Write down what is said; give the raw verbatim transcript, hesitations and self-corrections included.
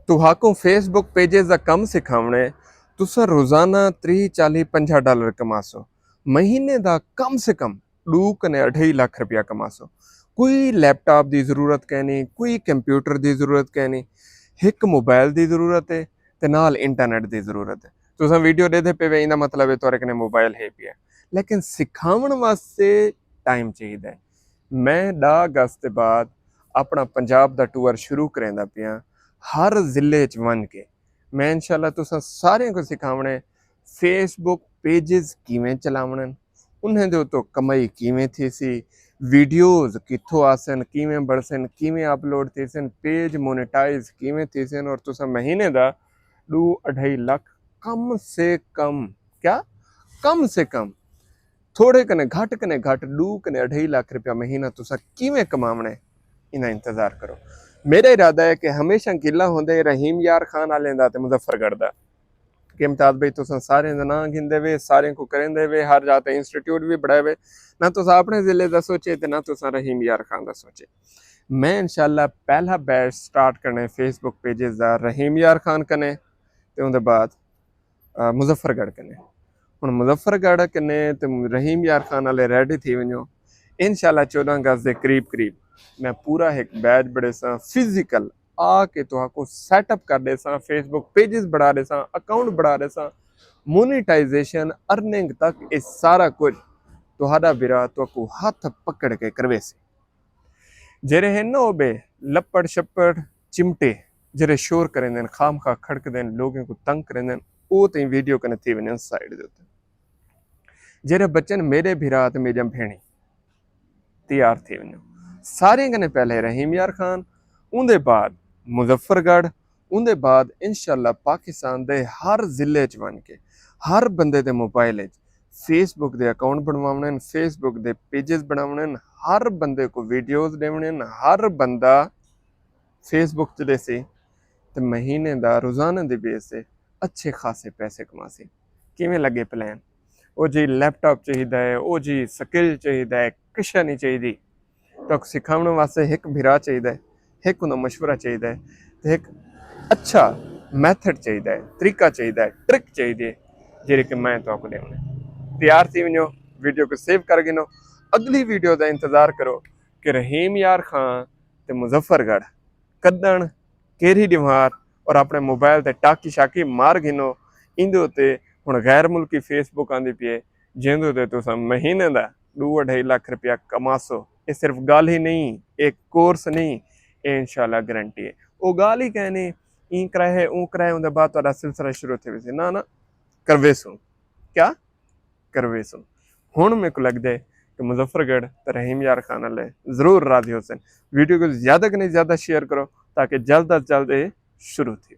تہاکوں فیس بک پیجز دا کم سکھاوݨے۔ تساں روزانہ تریہہ چالیہہ پنجاہ ڈالر کماسو، مہینے دا کم سے کم ݙو کنے اڈھائی لکھ روپیہ کماسو۔ کوئی لیپ ٹاپ دی ضرورت کینی، کوئی کمپیوٹر دی ضرورت کینی، ہک موبائل دی ضرورت ہے تے نال انٹرنیٹ دی ضرورت ہے۔ تساں ویڈیو ݙیدھے پے وے، ایندا مطلب ہے تہاݙے کنے موبائل ہے پیا، لیکن سکھاوݨ واسطے ٹائم چاہیدا ہے۔ میں ݙاہ اگست دے بعد اپݨا پنجاب دا ٹور شروع کریندا پیاں۔ ہر ضلع اچ ونڄ کے میں انشاءاللہ تساں ساریاں کوں سکھاوݨے فیس بک پیجز کیویں چلاوݨن، انہیں دے اتوں کمائی کیویں تھیسی، ویڈیوز کتھوں آسن، کیویں بݨسن، کیویں اپلوڈ تھیسن، پیج مونیٹائز کیویں تھیسن، اور تساں مہینے دا ݙو اڈھائی لکھ کم سے کم، کیا، کم سے کم تھوڑے کنے گھٹ کنے گھٹ ݙو کنے اڈھائی لکھ روپیہ مہینہ تساں کیویں کماوݨے، ایندا انتظار کرو۔ میرا ارادہ ہے کہ ہمیشہ گلہ ہوندے رحیم یار خان آلیں دا تے مظفر گڑھ دا، کہ امتیاز بھائی تساں سارے دا ناں گھندے وے، سارے کوں کریندے وے، ہر جا تے انسٹیٹیوٹ وی بݨائے وے۔ نہ تساں اپݨے ضلع دا سوچے تے نہ تساں رحیم یار خان دا سوچے۔ میں انشاءاللہ پہلا بیچ سٹارٹ کرݨے فیس بک پیجز دا رحیم یار خان کنے، تے اوندے بعد آ، مظفر گڑھ کنے۔ ہݨ مظفر گڑھ کنے تے رحیم یار خان آلے ریڈی تھی ونڄو۔ انشاءاللہ چوداں اگست دے قریب قریب میں پورا ہک بیچ بݨیساں، فزیکل آ کے تہاکوں سیٹ اپ کر ݙیساں، فیس بک پیجز بݨا ݙیساں، اکاؤنٹ بݨا ݙیساں، مونیٹائزیشن، ارننگ تک اے سارا کجھ تہاݙا بھرا تہاکوں ہتھ پکڑ کے کرویسی۔ جیڑھے ہن نہ او ٻئے لپڑ شپڑ چمٹے، جیڑھے شور کریندن، خام خواہ کھڑکدن، لوگیں کوں تنگ کریندن، او تئیں ویڈیو کنے تھی ونڄن سائیڈ دے اتے۔ جیڑھے بچن میݙے بھرا تے میݙیاں بھیݨیں، تیار تھی ونڄو۔ ساریں کنے پہلے رحیم یار خان، اوندے بعد مظفر گڑھ، اوندے بعد انشاءاللہ پاکستان دے ہر ضلع اچ ونڄ کے ہر بندے دے موبائل اچ فیس بک دے اکاؤنٹ بݨواوݨن، فیس بک دے پیجز بݨاوݨن، ہر بندے کوں ویڈیوز ݙیوݨن، ہر بندہ فیس بک تے ݙیسی تے مہینے دا روزانہ دی بیس تے اچھے خاصے پیسے کماسی۔ کیویں لڳے پلان؟ او جی لیپ ٹاپ چاہیدا ہے، او جی سکل چاہیدا ہے، کشا نہیں چاہیدی۔ تہاکوں سکھاوݨ واسطے ہک بھرا چاہیدا ہے، ہک اوندا مشورہ چاہیدا ہے، تے ہک اچھا میتھڈ چاہیدا ہے، طریقہ چاہیدا ہے، ٹرک چاہیدی ہے، جیڑھی کہ میں تہاکوں ݙیوݨے۔ تیار تھی ونڄو، ویڈیو کوں سیو کر گھنو، اڳلی ویڈیو دا انتظار کرو کہ رحیم یار خان تے مظفر گڑھ کݙݨ، کیڑھی ݙیوار، اور اپݨے موبائل تے ٹاکی شاکی مار گھنو۔ ایندے اتے ہݨ غیر ملکی فیس بک آندی پئی ہے، جیندے اتے تساں مہینے دا ݙو اڈھائی لکھ روپیہ کماسو۔ اے صرف ڳالھ ہی نہیں، اے کورس نہیں، اے انشاءاللہ گارنٹی ہے۔ او ڳالھ ہی کائنی، ایں کرائے ہے، اوں کرائے، اوندے بعد تہاݙا سلسلہ شروع تھی ویسی۔ نہ، نہ، کرویسوں۔ کیا؟ کرویسوں۔ ہݨ میکوں لڳدے کہ مظفر گڑھ تے رحیم یار خان آلے ضرور راضی ہوسن۔ ویڈیو کوں زیادہ کنیں زیادہ شیئر کرو تاکہ جلد از جلد اے شروع تھی۔